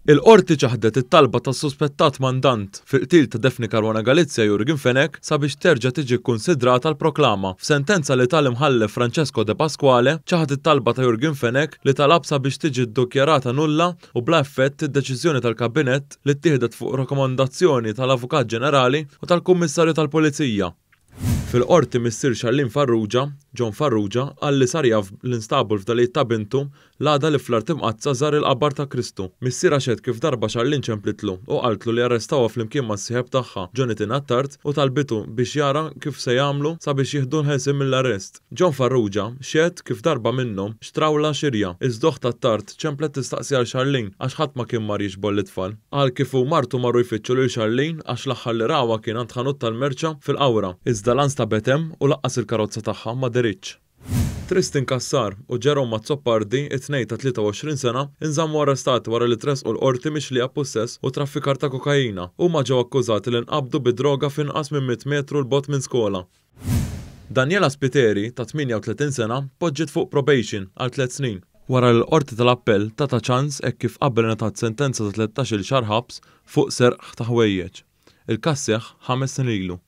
Il-Qorti ċaħdet it-talba tas-suspettat mandant fil-qtil ta' Daphne Caruana Galizia Yorgen Fenech sabiex terġa' tiġi kkunsidrata l-proklama. F'sentenza li ta l-Imħallef Francesco Depasquale, ċaħad it-talba ta' Yorgen Fenech li talab sabiex tiġi ddukjarata nulla u bla effett id-deċiżjoni tal-Kabinett li ttieħdet fuq rakkomandazzjoni tal-Avukat Ġenerali u tal-Kummissarju tal-Pulizija. Fil-Qorti missier Charlene Farrugia, John Farrugia, qal li sar jaf li nstabu l-fdalijiet ta' bintu l-għada li fl-Art Imqaddsa żar il-qabar ta' Kristu. Missierha xehed kif darba Charlene ċemplitlu u qaltlu li arrestawha flimkien mas-sieħeb tagħha, Jonathan Attard, u talbitu biex jara kif se jagħmlu sabiex jieħdu l-ħelsien mill-arrest. John Farrugia xehed kif darba minnhom xtrawlha xirja, iżda oħt Attard ċemplet tistaqsi għal Charlene għax ħadd ma kien mar jiġbor lit-tfal. Qal kif hu u martu marru jfittxu lil Charlene għax l-aħħar li rawha kien għand ħanut tal-merċa fil-Qawra. Iżda la nstabet hemm u lanqas il-karozza tagħha ma dehritx. Tristan Cassar u Jerome Azzopardi, it-tnejn ta' 23 sena, inżammu arrestati wara li tressqu l-Qorti mixlija b'pussess u traffikar ta' kokaina. Huma ġew akkużati li nqabdu bi droga f'inqas minn 100 metru 'l bogħod minn skola. Daniela Spiteri, ta' 38 sena, poġġiet fuq probation għal tliet snin, wara li l-Qorti tal-Appell tatha ċans hekk kif qabel ingħatat sentenza ta' 13-il xahar ħabs fuq serq ta' ħwejjeġ. Il-każ seħħ ħames snin ilu.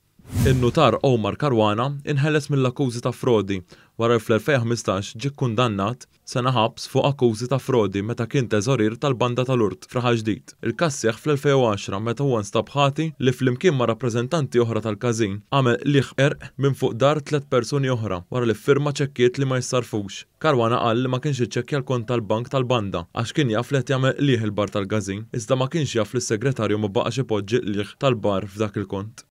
In-nutar Omar Caruana inħeles mill-akkużi ta' frodi wara li fl-2015 ġie kkundannat Sena ħabs fuq akkużi ta' frodi meta kien teżorier tal-Banda ta' Lourdes f'Raħal Ġdid. Il-każ seħħ fl-2010 meta huwa nstab ħati li flimkien ma' rappreżentanti oħra tal-każin għamel qligħ qerq minn fuq dar tlett persuni oħra wara li ffirma ċekkiet li ma jissarrfux. Caruana qal li ma kienx iċċekkja l-kont tal-bank tal-banda għax kien jaf li qed jagħmel qligħ il-bar tal-każin iżda ma kienx jaf li s-segretarju ma baqax ipoġġi l-qligħ tal-bar f'dak il-kont.